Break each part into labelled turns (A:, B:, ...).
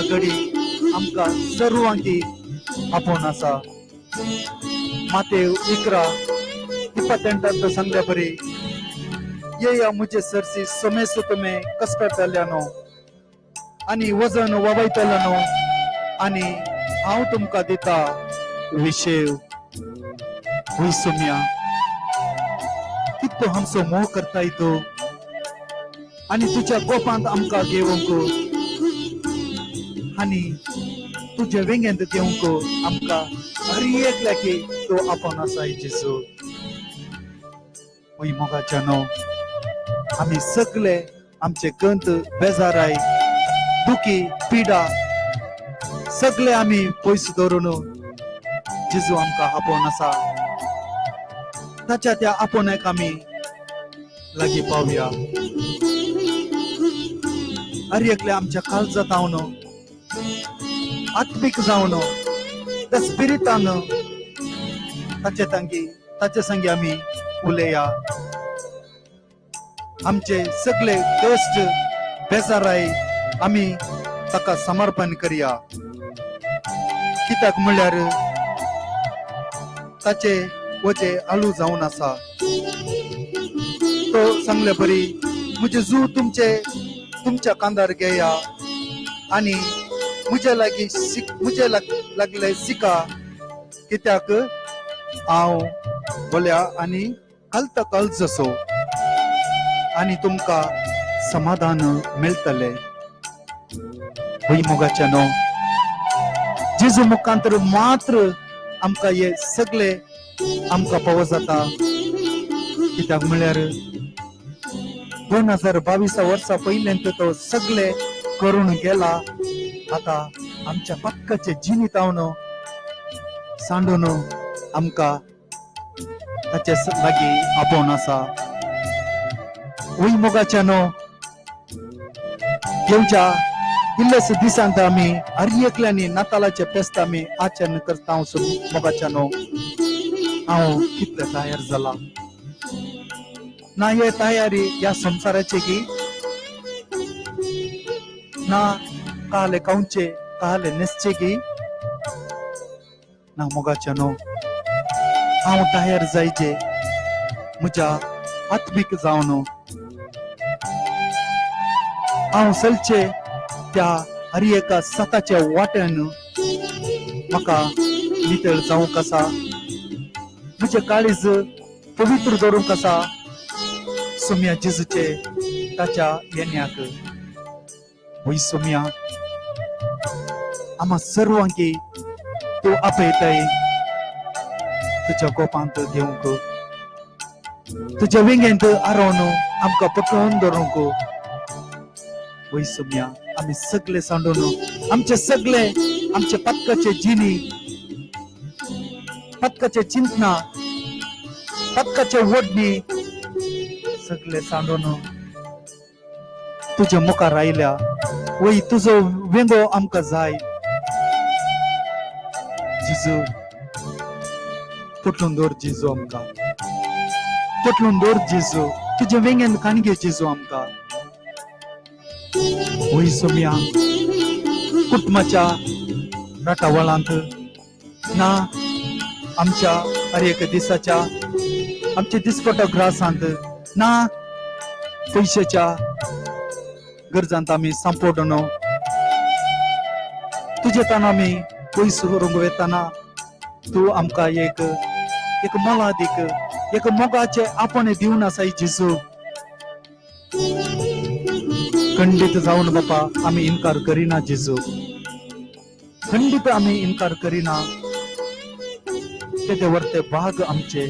A: ह्या घडी आमकां सर्वांकी आपोवन आसा. मातेव 11:28 सांगल्या बरी, येया मुझे सरसी समेस्त तुमे कस्कटल्यानो आनी वजन ववयतल्यानो, आनी हांव तुमकां दिता विशेव. हुय सोम्या, कितलो आमचो मोग करताय तूं आनी तुज्या गोपांत आमकां घेवंक आनी तुज्या वेंगेंत घेवंक आमकां हर एकल्याकी तूं आपोवन आसाय जेजू. हुय मोगाच्या न्हू, आमी सगळे आमचे गंत, बेजाराय, दुखी, पिडा सगळे आमी पयस दवरून जेजू आमकां आपोवन आसा. ताच्या त्या आपोवण्याक आमी लागीं पावया. हर एकले आमच्या काळजांत जावन, आत्मीक जावन, त्या स्पिरितान ताचे तांगी ताचे संगी आमी उलया. आमचे सगळे कश्ट, बेजाराय आमी ताका समर्पण करया. कित्याक म्हणल्यार ताचे वजे आलू जावन आसा. तो सांगले बरी, म्हजे जू तुमचे तुमच्या कांदार घेया आनी म्हजे लागीं म्हजे लागले सिका, कित्याक हांव बोल्या आनी कलता कल जसो, आनी तुमकां समाधान मेळटलें. भुंय मोगाच्या न्हू, जेजू मुखांतर मात्र आमकां हे सगळे आमकां पावो जाता. कित्याक म्हळ्यार 2022 वर्सा पयल्यान तो सगळे करून गेला. आतां आमच्या पक्काचे जिणेंत सांडून आमकां ताचे लागीं आपोवन आसा. वय मोगाच्या न्हू, घेवच्या इल्लेस दिसांत आमी हर एकल्यांनी नातालाचे फेस्त आमी आचरण करता. मोगाच्या न्हू, हांव कितले तयार जाला ना हे तयारी ह्या संवसाराची की ना काले खावचे, काले न्हेसचे की ना. मोगाच्या न्हू, हांव तयार जायचे म्हज्या आत्मीक जावन. हांव चलचे त्या हर एका सताच्या वाट्यान म्हाका नितळ जावंक आसा. म्हजें काळीज पवित्र दवरूंक आसा सोम्या जेजूचे ताच्या येण्याक. वय सोम्या, आम्हा सर्वांकी तूं आपयताय तुज्या गोपांत घेवंक, तुज्या वेंगेंत आरोवन आमकां पटोवन दवरूंक. वय सोम्या, आमी सगळे सांडून आमचे सगळे आमचे पत्काचे जिनी, पत्काचे चिंतना, पत्काचे ओडणी सगळे सांडून तुज्या मुखार आयल्या. वय, तुजो वेंगो आमकां जाय जिजू. पोटलून दवर जिजू, आमकां पोटलून दवर जिजू. तुजे वेंगेन काणगे जिजू आमकां. वय सोम्या, कुटुंबाच्या राटावळांत ना, आमच्या हर एक दिसाच्या आमच्या दिसपटो ग्रासांत ना, पयशाच्या गरजांत आमी सांपोडून तुजे तान आमी पयस व्हरूंक वेताना तूं आमकां एक एक मोलादीक एक मोगाचे आपण दिवन आसाय जेजू. खंडीत जावन बापा आमी इनकार करिना जेजू, खंडीत आमी इनकार करिना. तेदे वरते भाग आमचे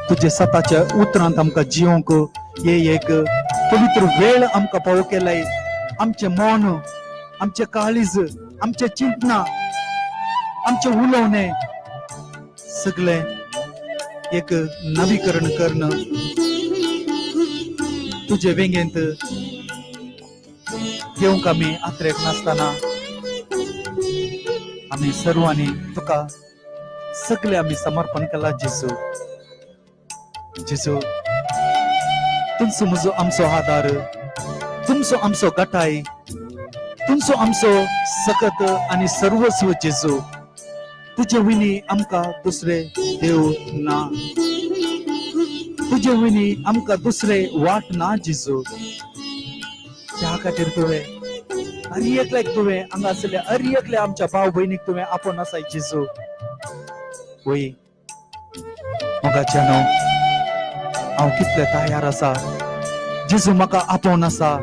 A: तुजे सताच्या उतरांत आमकां जिवंक हे एक पवित्र वेळ आमकां पावो केलाय. आमचें मन, आमचें काळीज, आमचें चिंतना, आमचें उलोवणें सगळें एक नवीकरण करण तुजे वेंगेंत घेवंक आमी आत्रेक नासतना आमी सर्वांनी तुका सगळे आमी समर्पण केला जेजू. जेजू, तुमचो म्हजो आमचो आदार, तुमचो आमचो गटाय. तुमचो आमचो सकत आनी सर्वस्व जेजू. तुजे विनी आमकां दुसरे देव ना, तुजे विनी आमकां दुसरे वाट ना जेजू. त्या खातीर तुवें हर एकल्याक, तुवें हांगा आसल्या हर एकल्या आमच्या भाव भयणीक तुवें आपोवन आसाय जेजू. वय मोगाच्या न्हू, हांव कितले तयार आसा. जेजू म्हाका आपोवन आसा.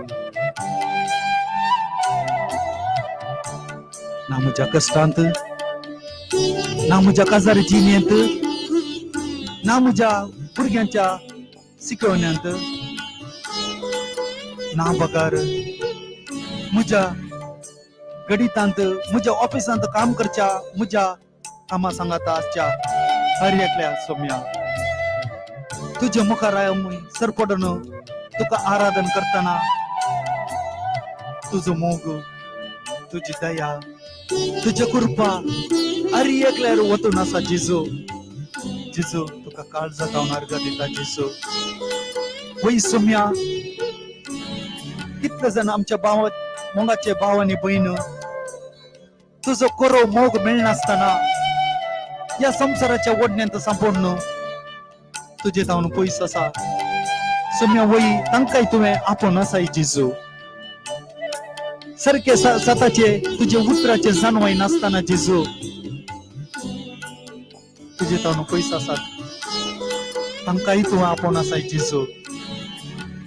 A: ना म्हज्या कश्टांत, ना म्हज्या काजार जिणेंत, ना म्हज्या भुरग्यांच्या शिकवण्यांत, ना बगर म्हज्या गणितांत, म्हज्या ऑफिसांत काम करच्या म्हज्या कामा सांगाता आसच्या हर एकल्या सोम्या, तुज्या मुखार आमी सरपडून तुका आराधन करतना तुजो मोग, तुजी दया, तुज्या कृपा हर एकल्यार वतून आसा जेजू. जेजू, तुका काळजात हांव अर्घ दिता जेजू. वय सोम्या, कितले जाण आमच्या भाव मोगाचे भाव आनी भयण तुजो खरो मोग मेळनासतना ह्या संवसाराच्या ओडण्यांत सांपडून तुजे जावन पयस आसा सोम्या. वय तांकांय तुवें आपोवन आसाय जेजू. सारके सताचे तुजे उतराचे जाणवाय नासतना जेजू तुजे तावन पयस आसात, तांकांय तूं आपोवन आसाय जेजू.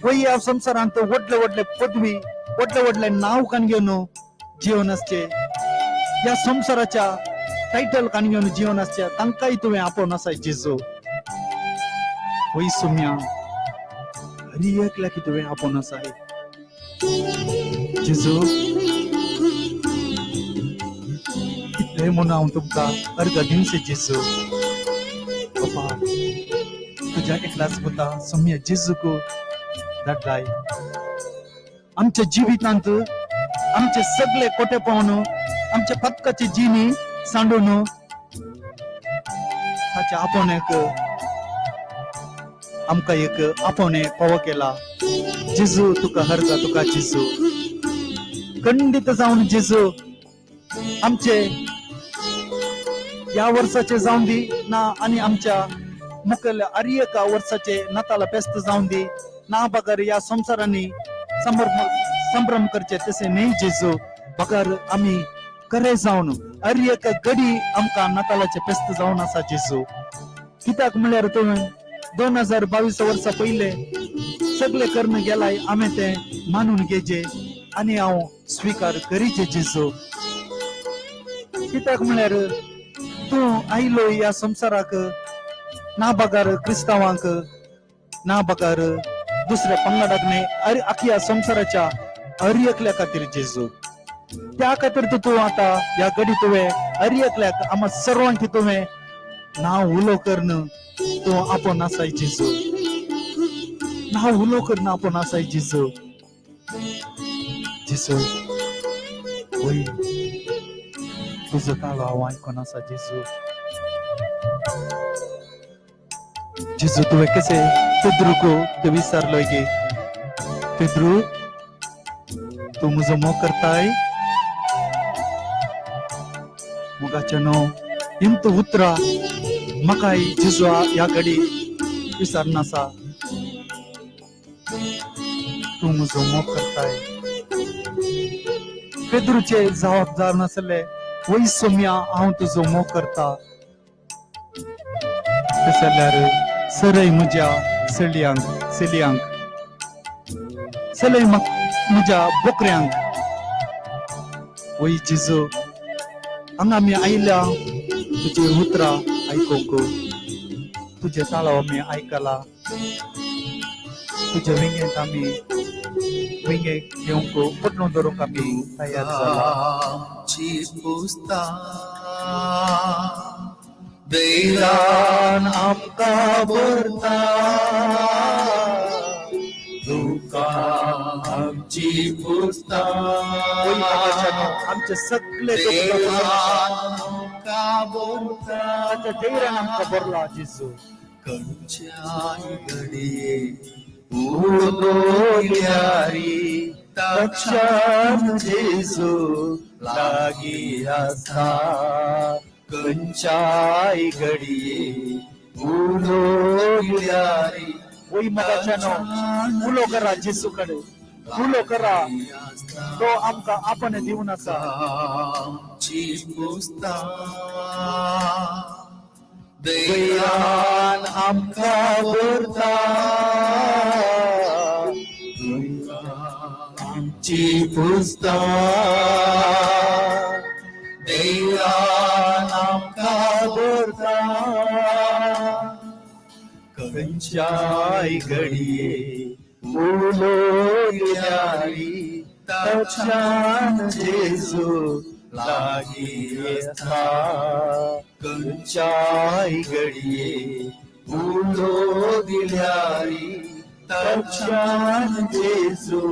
A: वय ह्या संवसारांत व्हडले व्हडले पदवी, व्हडले व्हडले नांव कान घेवन जिवन आसचे, ह्या संवसाराच्या टायटल कान घेवन जिवन आसचे, तांकांय तुवें आपोवन आसाय जेजू. वय सोम्या, हरी एकल्याक तुवें आपोवन आसाय जेजू. कितले म्हणून हांव तुमकां अर्घ दिवचे जेजू. बाबा, तुज्या एकल्याच पुता सोम्या जेजूक धाडलाय आमच्या जिवितांत, आमचे सगळे कोटे पावन, आमच्या पदकाची जिणी सांडून ताच्या आपोवण्याक आमकां एक आपोवणें फावो केला जेजू. तुका हरगा तुका जेजू. खंडीत जावन जेजू, आमचे ह्या वर्साचे जावन दी ना आनी आमच्या मुखेल हर एका वर्साचे नाताला फेस्त जावन दी ना, बगर ह्या संवसारांनी संभ्रम संभ्रम करचे तशें न्ही जेजू, बगर आमी खरें जावन हर एक घडी आमकां नातालाचें फेस्त जावन आसा जेजू. कित्याक म्हणल्यार तुवें 2022 वर्सां पयले सगळे करून गेलाय. आमी तें मानून घेजे आनी हांव स्विकार करीचे जेजू. कित्याक म्हणल्यार तूं आयलो ह्या संवसाराक ना बगर क्रिस्तांवांक, ना बगर दुसऱ्या पंगडाक न्हय, अरे आख्या संवसाराच्या हर एकल्या खातीर जेजू. त्या खातीर तूं आतां ह्या घडी तुवें हर एकल्याक, आमा सर्वांक तुवें नांव उलो करून तूं आपोवन आसाय जेजू. नांव उलो करून आपोवन आसाय जेजू. जेजू, वय तुजो ताळो हांव आयकोन आसा जेजू. जेजू, तुवें कशें पेद्रूक ते विचारलो गे, पेद्रू, तूं म्हजो मोग करताय? मोगाचे न्हू, इंत उतरां म्हाकाय जेजू ह्या घडी विचारनासा, तूं म्हजो मोग करताय? पेद्रूचे जवाब जावन आसले, वय सोम्या, हांव तुजो मोग करता. तशें जाल्यार सरय म्हज्या चलयांक, चलयांक चलय म्हज्या बोकऱ्यांक. वय जेजू, हांगा आमी आयल्या तुजी उतरां आयकूंक. तुजे ताळो आमी आयकला. तुजे विंगेंत आमी विंगे घेवंक, पटणू धरूंक आमी तयार जाला.
B: आमची पुस्ता दैरान आमकां भरता, तुका आमची पुस्ता
A: वय बाबाच्यानो, आमचे सगळे दुःख
B: देवान आमकां भरता.
A: ताच्या धैर्यान आमकां भरला जेजू.
B: खंयच्याय घडये उलोयल्यारी तक्षण जेजू लागीं आसा खंयच्याय घडये उलोयल्यारी
A: वय मोगाच्यानो, उलो करा जेजू कडेन, उलो करा, तो आमकां आपण दिवन आसा.
B: आमची पुस्ता दयान आमकां व्हरता आमची पुस्ता दयान आमकां व्हरता खंयच्याय घडये उलोयल्यारी तक्षण जेजू लागीं आसा खंयच्याय घडये उलो दिल्यारी तक्षण जेजू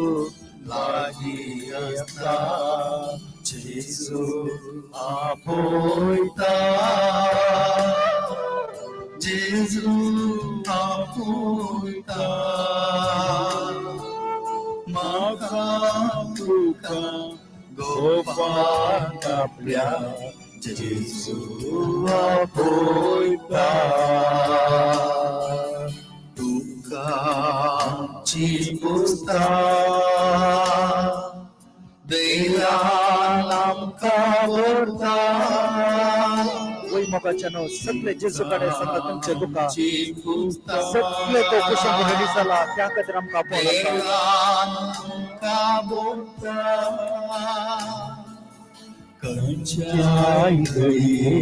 B: लागीं आसा जेजू आपयता जेजू आपयता म्हाका तुका गोपाक आपल्या जेजू आपयता तुका आमची पुस्ता दयान आमकां व्हरता
A: वय मोगाच्यानो, सगळे जेजू कडेन सांगा तुमचे दुकां,
B: आमची पुस्ता
A: सगळे तो कुशांक रेडी जाला, त्या खातीर आमकां आपोवन आसा.
B: देवान तुमकां बोलता खंयच्याय घडये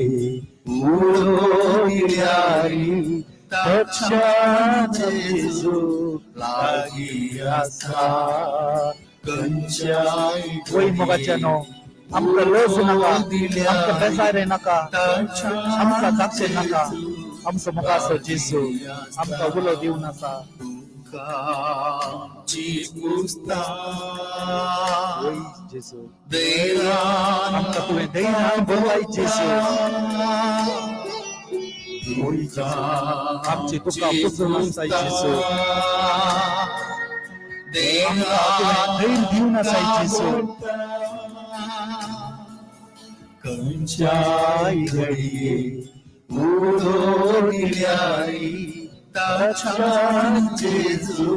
B: उलोयल्यारी तक्षण जेजू लागीं आसा खंयच्याय
A: वय मोगाच्यानो, आमकां लज नाका, आमकां बेजार नाका, आमकां धाक्षे नाका. आमचो मुखाचो जेजू आमकां उलो दिवन आसा.
B: तुमची पुस्ता
A: वय जेजू,
B: देवान
A: आमकां तुवें दैनान भरलाय जेजू. वय जेजू, आमची दुकां पुसून आसाय जेजू. आमकां तुवें धैर्य दिवन आसाय जेजू.
B: खंयच्याय घडये उलोयल्यारी तक्षण जेजू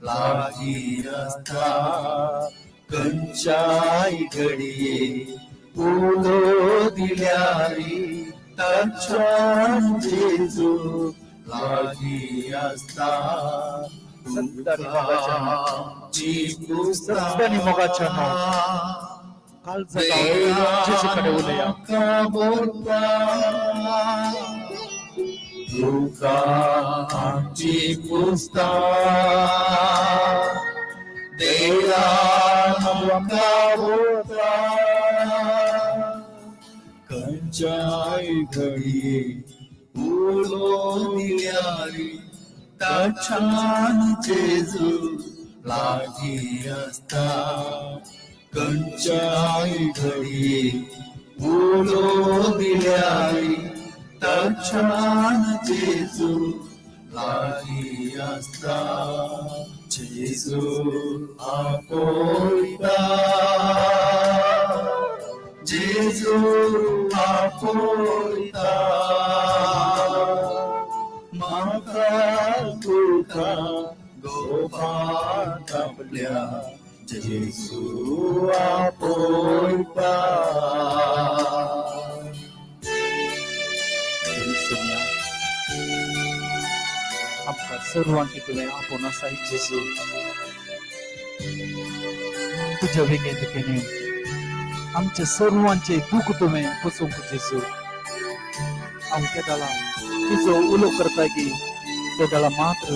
B: लागीं आसता खंयच्याय घडये उलो दिल्यारी तक्षण जेजू लागीं आसता
A: सगळ्यांनी मोगाच्यानो,
B: आमची पुस्ता
A: सगळ्यांनी मोगाच्यानो, काळजाक जेजू कडेन उलया.
B: तुका आमची पुस्ता देवान आमकां व्हरता खंयच्याय घडये उलो दिल्यारी तक्षण जेजू लागीं आसता खंयच्याय घडये उलो दिल्यारी तक्षण जेजू लागीं आसता जेजू आपयता जेजू आपयता म्हाका तुका गोपाक आपल्या जेजू आपयता.
A: सोमया, आमकां सर्वांक तुवें आपोवन आसाय जेजू. तुज्या वेगेन केणे आमचे सर्वांचे दुःख तुवें पसोवंक जेजू. हांव केदाळा तुजो उलो करता की तेदाळा मात्र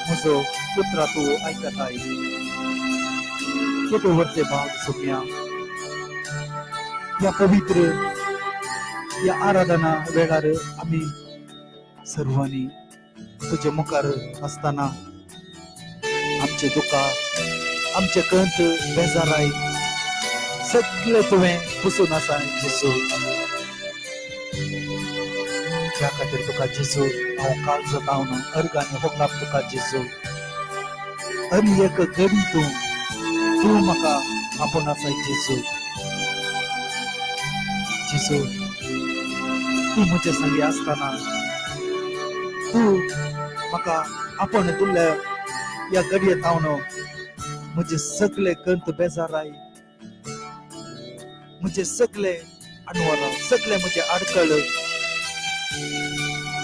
A: म्हजो पुत्रा तूं आयकताय. केदो व्हडलें भाग सोमया, ह्या पवित्र ह्या आराधना वेळार आमी सर्वांनी तुजे मुखार आसतना आमचे दुकां, आमचे कंत, बेजाराय सगळे तुवें पुसून आसा जेजू. त्या खातीर तुका जेजू हांव काळजांत हांव अर्ग आनी होगडाप तुका जेजू. हर एक घडी तूं तूं म्हाका आपोवन आसाय जेजू. जेजू, तूं म्हजे संगी आसतना, तूं म्हाका आपोवन दिल्ल्या ह्या घडयेत हांव म्हजे सगळे गंत बेजाराय, म्हजे सगळे अणवरां, सगळे म्हजे आडकळ,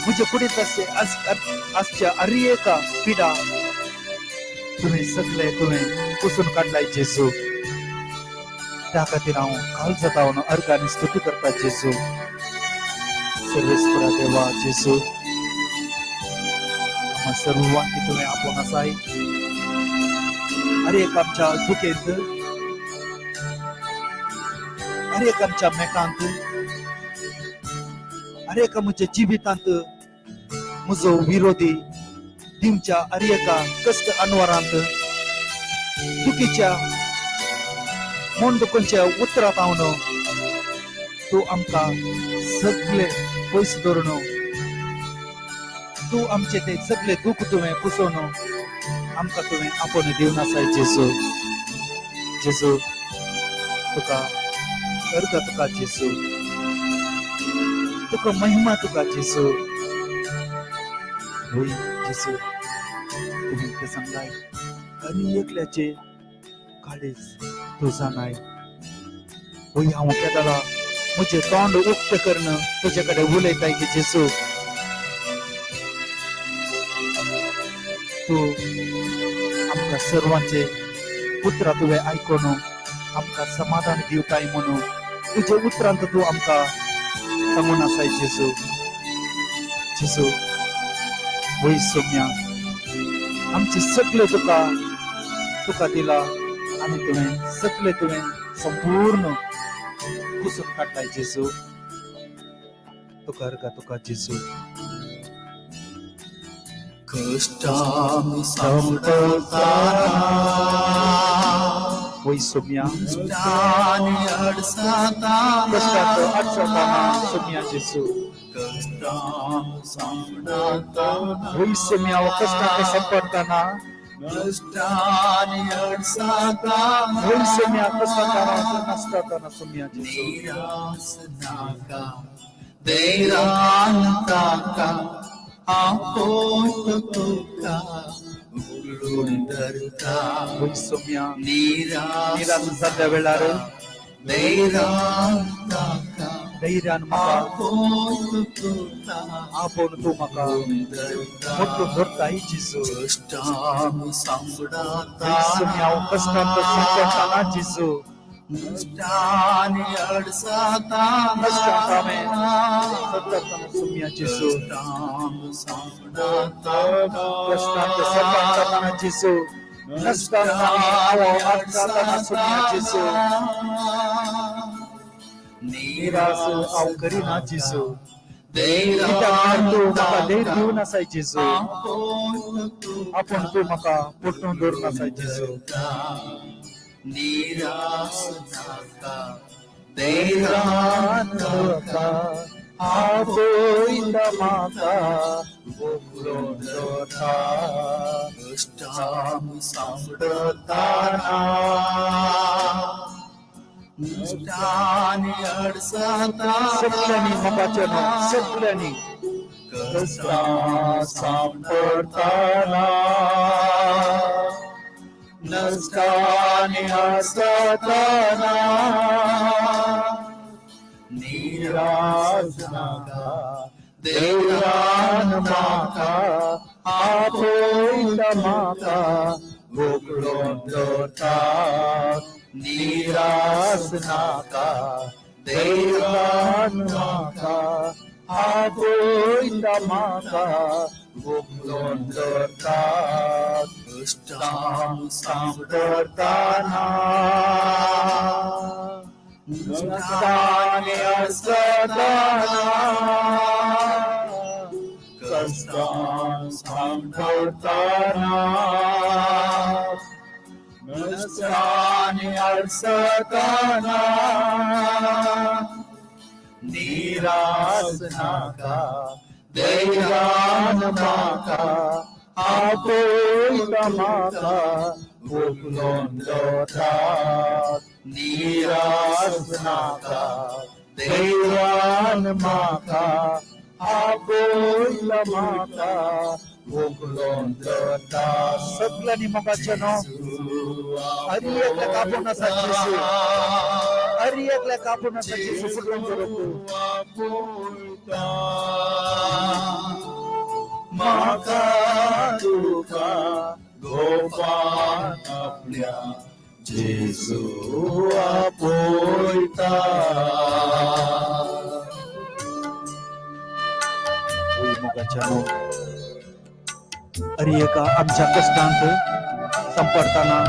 A: म्हजे कुडींत आसच्या हर एका पिडा तुवें सगळे तुवें पुसून काडलाय जेजू. त्या खातीर हांव काळजांत हांव अर्गां आनी स्तुती करता जेजू. सर्वेस्परा देवा जेजू, आमकां सर्वांकी तुवें आपोवन आसाय. हर एक आमच्या दुखेंत, हर एक आमच्या मेकांत, हर एका म्हज्या जिवितांत म्हजो विरोधी दिवच्या हर एका कश्ट अनवरांत, दुखीच्या मन दुखोवच्या उतरांत हांव तूं आमकां सगळे पयस दवरून, तूं आमचे ते सगळे दुःख तुवें पुसोवन आमकां तुवें आपोवन दिवन आसाय जेजू. जेजू, तुका अर्गां तुका जेजू, तुका महिमा तुका जेजू. होय जेजू, तुवें ते सांगलाय, हर एकल्याचे काळीज तूं जाणाय. होय, हांव केदाळा म्हजें तोंड उक्तें करून तुजे कडेन उलयताय की जेजू, तूं आमकां सर्वांचे उतरां तुवें आयकून आमकां समाधान दिवताय म्हणून तुजे उतरांत तूं आमकां सांगून आसाय जेजू. जेजू, वय सोम्या, आमचे सगळे तुका तुका दिला आनी तुवें सगळे तुवें संपूर्ण पुसून काडलाय जेजू. तुका अर्गां तुका जेजू.
B: कष्टां सांपडताना,
A: वय सोम्या,
B: कष्टांनी अडसताना,
A: कष्टात अडचताना सोम्या जेजू.
B: कष्टां सांपडताना,
A: वय सोम्या, कष्टात संपडताना,
B: कष्टांनी अडसताना,
A: वय सोम्या, कष्टात नसताना सोम्या जेजू.
B: निरास नाका, धैर्यान ताका, आपोवता तुका उखलून धरता.
A: वय सोम्या,
B: निरास
A: निराश जाल्ल्या वेळार
B: धैर्यान ताका,
A: धैर्यान म्हाका
B: आपोवता तुका
A: आपोवन तूं म्हाका
B: उखलून धरता.
A: मोटो धरताय जेजू.
B: कष्टां सांपडताना,
A: वय सोम्या, कष्टांत संपडताना जेजू,
B: कष्टांनी अडसताना,
A: कष्टांत हांवें संपडताना सोम्या जेजू,
B: कष्टां सांपडताना,
A: कष्टांत संपडताना जेजू, नसताना हांव अडचताना सोम्या जेजू, निराश हांव करिना जेजू. कित्याक तूं म्हाका धैर्य दिवन आसाय जेजू. आपूण तूं म्हाका पोटून दवरून आसाय जेजू.
B: निराश नाका, धैर्यान ताका,
A: आपयता म्हाका उखलून दवरता.
B: कष्टां सांपडताना, कष्टांनी अडसताना,
A: सगळ्यांनी मोगाच्यानो, सगळ्यांनी.
B: कष्टां
A: सांपडताना, नसतानी हसताना,
B: निराश नाका,
A: देवान म्हाका आपयता म्हाका उखलून दवरता. निराश नाका, देवान म्हाका आपयता म्हाका उखलून दवरता.
B: कष्टां
A: सांपडताना, नसतानी असताना, कष्टां सांपडताना, नसतानी अडसताना, निराश नाका, धैर्यान म्हाका आपयता म्हाका उखलून दवरता निराश नाका देवान म्हाका आपयला म्हाका उखलून दवरता. सगळ्यांनी मोगाचें न्हू हर एकल्याक आपोवन आसा जेजू, हर एकल्याक आपोवन आसा जेजू. फुडल्यान करूंक
B: म्हाका तुका गोपान आपल्या जेजू आपयता.
A: होय मोगाच्या न्हू, हर एका आमच्या कश्टांत संपडताना,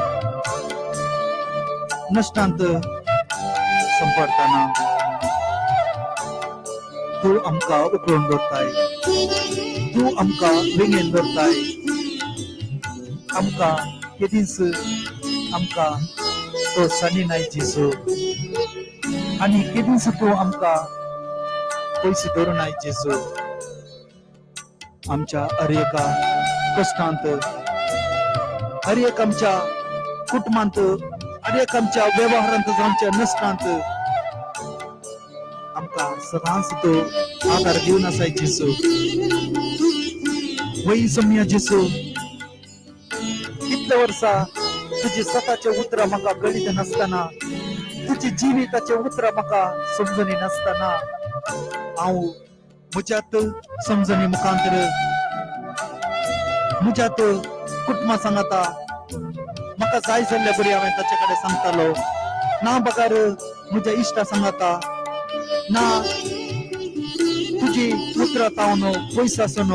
A: नश्टांत संपडताना तूं आमकां उखलून दवरताय, तूं आमकां वेंगेन दवरताय. आमकां केदींच आमकां तो सनी नाय जेजू, आनी केदींच तूं आमकां पयस दवरूं नाय जेजू. आमच्या हर एका कश्टांत, हर एक आमच्या कुटुंबांत, हर एक आमच्या वेव्हारांत जावच्या नश्टांत आमकां सदांच तो आदार दिवन आसाय जेजू. वय सोम्या जेजू, कितले वर्सां तुजी स्वताचे उतरां म्हाका कळीत नासतना, तुजी जिविताचे उतरां म्हाका समजणी नासतना, हांव म्हज्यात समजणी मुखांतर म्हज्यात कुटुंबा सांगाता म्हाका जाय जाल्ल्या बरी हांवें ताचे कडेन सांगतालो ना, बगर म्हज्या इश्टा सांगाता ना. तुजी उतरां तावन पयस आसून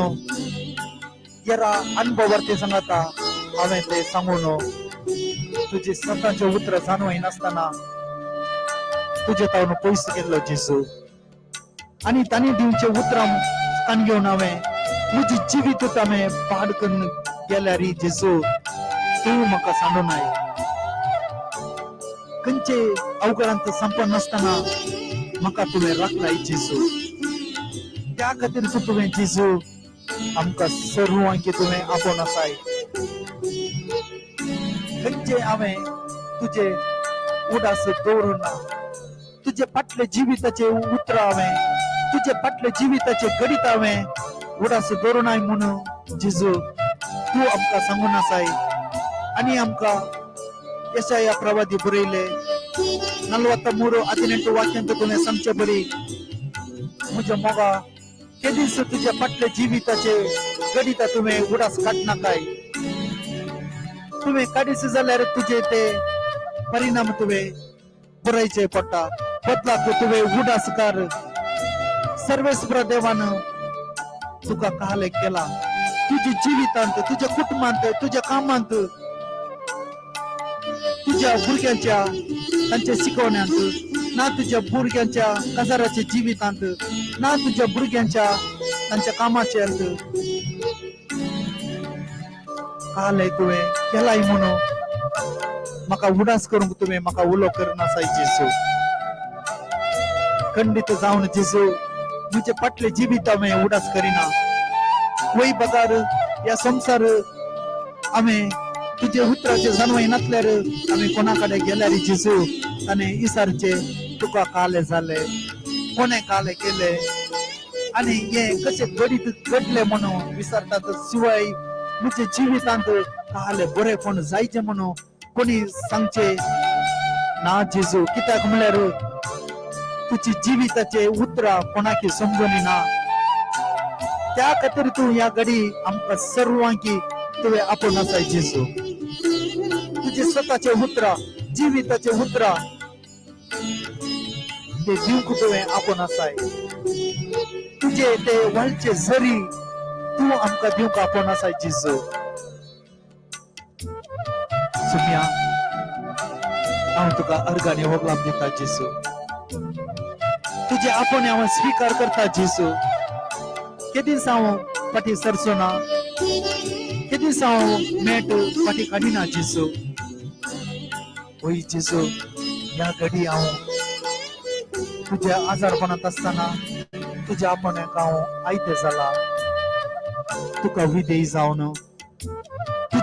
A: येरा अनुभवार ते सांगाता हांवें ते सांगून तुजी स्वताचे उतरां जाणवय नासतना तुजे तावन पयस केल्लो जेजू. आनी तांणी दिवचे उतरां कान घेवन हांवें म्हजी जिवीत हांवें पाड करून गेल्यार जेजू, तूं म्हाका सांडू नाय. खंयचे अवघडांत संपन्न नासतना म्हाका तुवें राखलाय जेजू. त्या खातीर तुवें जेजू आमकां सर्वांकी तुवें आपोवन आसाय. खंयचे हांवें तुजे उडास दवरून ना, तुजे फाटले जिविताचे उतरां हांवें, तुजे फाटले जिविताचे गणित हांवें उडास दवरूं नाय म्हणून जेजू तूं आमकां सांगून आसाय. आनी आमकां यशाया प्रवादी बरयले 43:18 वाक्यांत तुवें सांगचे बरी, म्हज्या मोगा, केदीच तुज्या फाटले जिविताचे गणिता तुवें उडास काडनाकाय. तुवें काडीस जाल्यार तुजे ते परिणाम तुवें बरयचे पडटा. बदलाक तुवें उडास कर, सर्वेस्पर देवान तुका काले केला. तुज्या जिवितांत, तुज्या कुटुंबांत, तुज्या कामांत, तुज्या भुरग्यांच्या तांच्या शिकवण्यांत ना, तुज्या भुरग्यांच्या काजाराच्या जिवितांत ना, तुज्या भुरग्यांच्या तांच्या कामाच्यांत कालय तुवें केलाय म्हणून म्हाका उडास करूंक तुवें म्हाका उलो करनासाय जेजू. खंडीत जावन जेजू म्हजे फाटले जिवीत हांवें उडास करिना. वय बगार ह्या संवसार हांवें तुजे उतराचे जाणवय नासल्यार आमी कोणा कडेन गेल्यार जेजू, ताणें इसारचे तुका काले जाले, कोणें काले केले आनी हें कशें घडीत घडलें म्हणून विचारतात. शिवाय म्हजे जिवितांत काले बरेपण जायचें म्हणून कोणी सांगचे ना जेजू. कित्याक म्हणल्यार तुजी जिविताचे उतरां कोणाकी समजून ना. त्या खातीर तूं ह्या घडी आमकां सर्वांकी तुवें आपोवन आसाय जेजू. तुजे स्वताचे उतरां, जिविताचे उतरां ते दिवंक तुवें आपोवन आसाय. तुजे ते व्हाळचे झरी तूं आमकां दिवंक आपोवन आसाय जेजू. सुम्या, हांव तुका अर्गानी होगलाम दिता जेजू. तुजे आपोवणे हांव स्विकार करता जेजू. केदींच हांव फाटीं सरचो ना, केदींच हांव मेट फाटीं काडिना जेजू. होय जेजू, ह्या घडी हांव तुज्या आजारपणांत आसतना तुज्या आपोवण्याक हांव आयते जाला. तुका विधेय जावन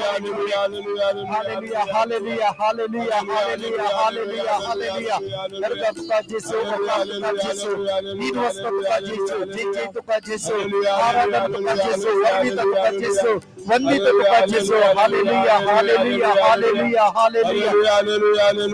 A: Hallelujah, hallelujah, hallelujah, hallelujah, hallelujah, hallelujah. Dargah तुका जेसू, उपकार तुका जेसू, नीदवस्त तुका जेसू, जय तुका जेसू, आराधन तुका जेसू, वर्णित तुका जेसू, वंदित तुका जेसू. Hallelujah, hallelujah, hallelujah, hallelujah.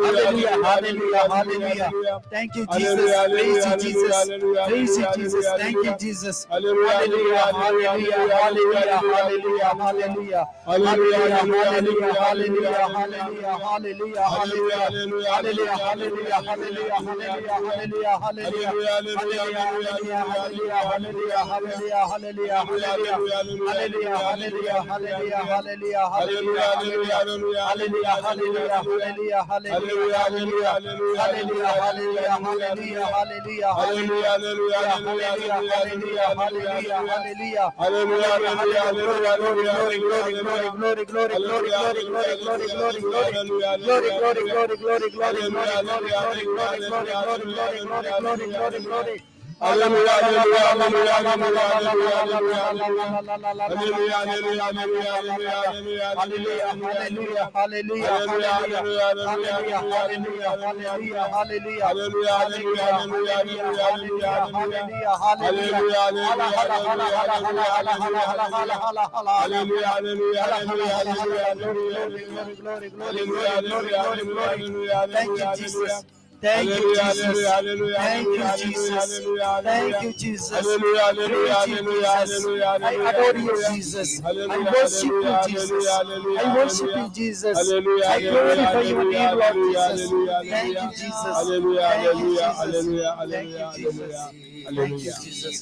A: Hallelujah, hallelujah, hallelujah. Thank you, Jesus. Praise you, Jesus. Praise you, Jesus. Thank you, Jesus. Hallelujah, hallelujah, hallelujah, hallelujah, hallelujah. Hallelujah, hallelujah, hallelujah, hallelujah, hallelujah, hallelujah. Hallelujah, hallelujah, hallelujah, hallelujah, hallelujah, hallelujah. Hallelujah, hallelujah, hallelujah, hallelujah, hallelujah, hallelujah. Hallelujah, hallelujah, hallelujah, hallelujah, hallelujah. Hallelujah, hallelujah, hallelujah, hallelujah, hallelujah. Hallelujah, hallelujah, hallelujah, hallelujah, hallelujah. Hallelujah, hallelujah, hallelujah, hallelujah. Hallelujah, glory, glory, glory, glory, glory, glory, glory, glory, glory, glory, glory. Glory, glory, glory, glory, glory, glory, glory, glory, glory, glory, glory, glory, glory, glory, glory, glory.
C: Hallelujah, hallelujah, hallelujah, hallelujah, hallelujah, hallelujah, hallelujah,
A: hallelujah, hallelujah, hallelujah, hallelujah, hallelujah, hallelujah, hallelujah,
C: hallelujah, hallelujah,
A: hallelujah, hallelujah, hallelujah. हाला, हाला, हाला, हाला, हाला, हाला, हाला, हाला, हाला, हाला,
C: hallelujah, hallelujah,
A: हाला,
C: hallelujah,
A: हाला, hala. Glory,
C: hallelujah,
A: glory, glory, glory, glory,
C: hallelujah,
A: glory, glory, glory.
C: hallelujah,
A: Thank you,
C: hallelujah,
A: Jesus. Thank you,
C: hallelujah,
A: Jesus.
C: hallelujah,
A: Thank you,
C: hallelujah,
A: Jesus.
C: hallelujah,
A: Thank you, Jesus.
C: hallelujah, hallelujah,
A: Praise you,
C: hallelujah,
A: Jesus.
C: hallelujah,
A: I adore you,
C: hallelujah,
A: Jesus. I
C: hallelujah,
A: worship you,
C: hallelujah,
A: Jesus.
C: hallelujah,
A: I worship you,
C: hallelujah,
A: Jesus.
C: hallelujah,
A: I glorify your
C: hallelujah,
A: name, Lord
C: hallelujah,
A: Jesus.
C: hallelujah,
A: Thank you, Jesus.
C: hallelujah,
A: Thank you,
C: hallelujah,
A: Jesus.
C: hallelujah,
A: Thank you,
C: hallelujah,
A: Jesus. Thank you,
C: hallelujah.
A: Jesus.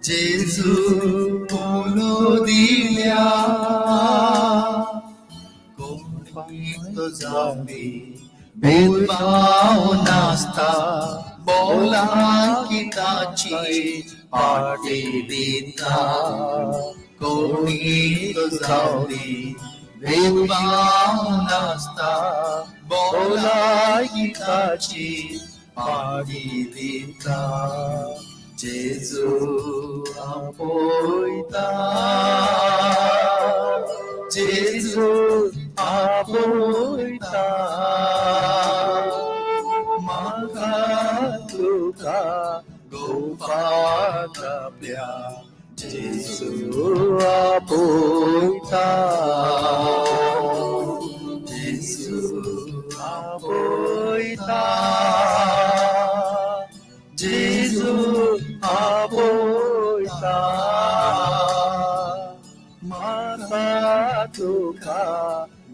B: जेजू उलो दिल्या कोणी तो Xavi भेदभाव नासता बोला की ताची पाटी दिता कोणी तो जावी भेदभाव नासता बोला की ताची पाटी दिता जेजू आपोयता जेजू आपोयता म्हाका तुका गोपाक आपल्या जेजू आपोयता जेजू आपोयता जेजू आपोयता म्हाका तुका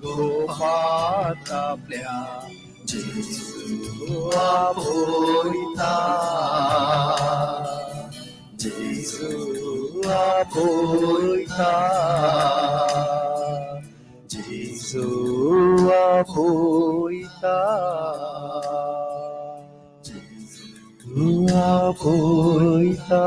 B: गोपाक आपल्या जेजू आपोयता जेजू आपोयता जेजू आपोयता जेजू आपोयता.